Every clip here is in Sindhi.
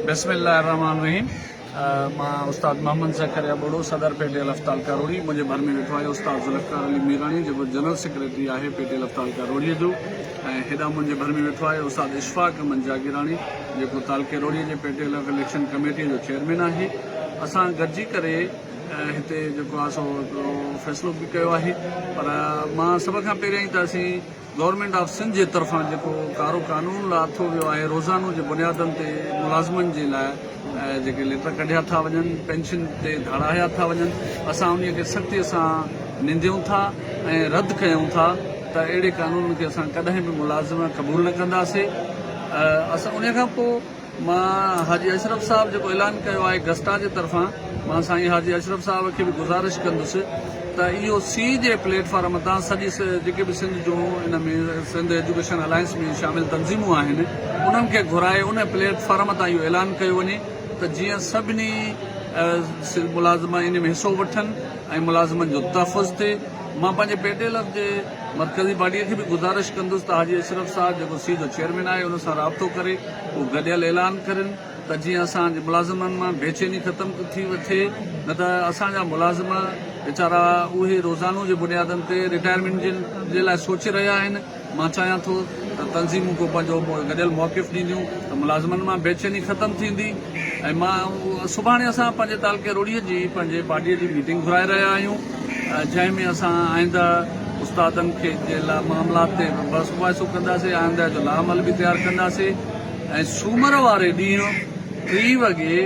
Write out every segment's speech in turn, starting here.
بسم الله الرحمٰن الرحيم مان استاد محمد زڪريا ٻوڙو صدر پي ٽي الف تعلقه روهڙي منهنجي ڀر ۾ ويٺو آهي استاد ذوالفقار علي ميراڻي جيڪو جنرل سيڪريٽري آهي پي ٽي الف تعلقه روهڙي جو ۽ هيڏانهن منهنجي ڀر ۾ ويٺو آهي استاد اشفاق احمد جاگيراڻي جيڪو تعلقي روهڙي جي P T L F election committee جو چيئرمين آهي اسان گڏجي ڪري هتي جيڪو آهي سو هڪڙو فيصلو به ڪيو آهي پر مان سڀ کان پهريائين ته اسين گورنمينٽ آف سنڌ جي طرفان جيڪو ڪارو قانون لاٿو ويو آهي روزانو جي بنيادن تي ملازمن جي لاء جيڪي ليٽر ڪڍيا ٿا وڃن پينشن تي ڌاڙا هنيا ٿا وڃن اسان انهي کي سختي سان ننديون ٿا ۽ رد ڪيون ٿا ته اهڙي قانون کي اسان ڪڏهن به ملازم قبول نه ڪنداسي اسان انهي کان پوء مان حاجي اشرف صاحب جيڪو اعلان ڪيو آهي گسٽا جي طرفان مان سائين حاجي اشرف صاحب کي به گذارش ڪندس ته اهو سي جي پليٽ فارم تان سڄي جيڪي به سنڌ جون ان ۾ سنڌ ايجوڪيشن الائنس ۾ شامل تنظيمون آهن انهن کي گهرائي ان پليٽ فارم تان اهو اعلان ڪيو وڃي ته جيئن سڀني ملازم ان ۾ حصو وٺن ۽ ملازمن جو تحفظ ٿئي مان پنهنجي پي ٽي ايل ايف جي مرڪزي باڊي کي به گذارش ڪندس ته حاجي اشرف صاحب جيڪو سي جو چيئرمين آهي ان سان رابطو ڪري اهو گڏيل اعلان ڪرين ته جيئن اسان جي ملازمن مان بيچيني ختم ٿي ٿئي نه ته اسان جا ملازم ويچارا اهي روزانو جي بنيادن تي رٽائرمينٽ جي لاء سوچي رهيا آهن مان چاهيان ٿو ته تنظيمون ڪو پنهنجو گڏيل موقف ڏينديون ته ملازمن مان بيچيني ختم ٿيندي ۽ مان سڀاڻي اسان پنهنجي تعلقي روهڙي جي پنهنجي باڊي جي ميٽنگ گهرائي رهيا آهيون جنهن ۾ اسان آئنده استادن کي جي لاء معاملات تي بحث مباحثو ڪنداسين آئنده جو لاعمل به تيار ڪنداسين ۽ سومر واري ڏينهن ٽي وڳي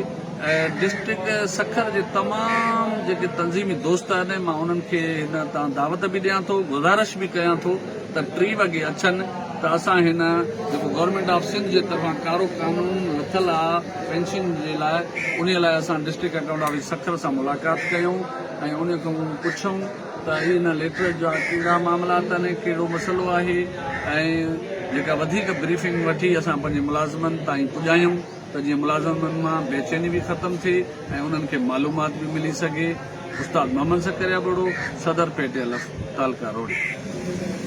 ڊسٽرڪٽ سکر جي تمام جيڪي تنظيمي دوست آهن مان انهن کي هن تان دعوت به ڏيان ٿو گذارش به ڪيان ٿو ته ٽي وڳي اچن ته اسان هن جيڪو گورنمينٽ آف سنڌ جي طرفان ڪارو قانون لٿل آ پينشن جي لاء انهي لاء اسان ڊسٽرڪٽ اڪائونٽ آفيس سکر سان ملاقات ڪيون ۽ انهي کان پڇون ته ان ليٽر جا ڪهڙا معاملات آهن ڪهڙو مسئلو آهي ۽ جيڪا وڌيڪ بريفنگ وٺي اسان پنهنجي ملازمن تائين پڄايون ته جيئن ملازمن مان بيچيني به ختم ٿئي ۽ انهن کي معلومات به ملي سگهي. استاد محمد زڪريا ٻرڙو، صدر پي ٽي الف، تعلقه روهڙي.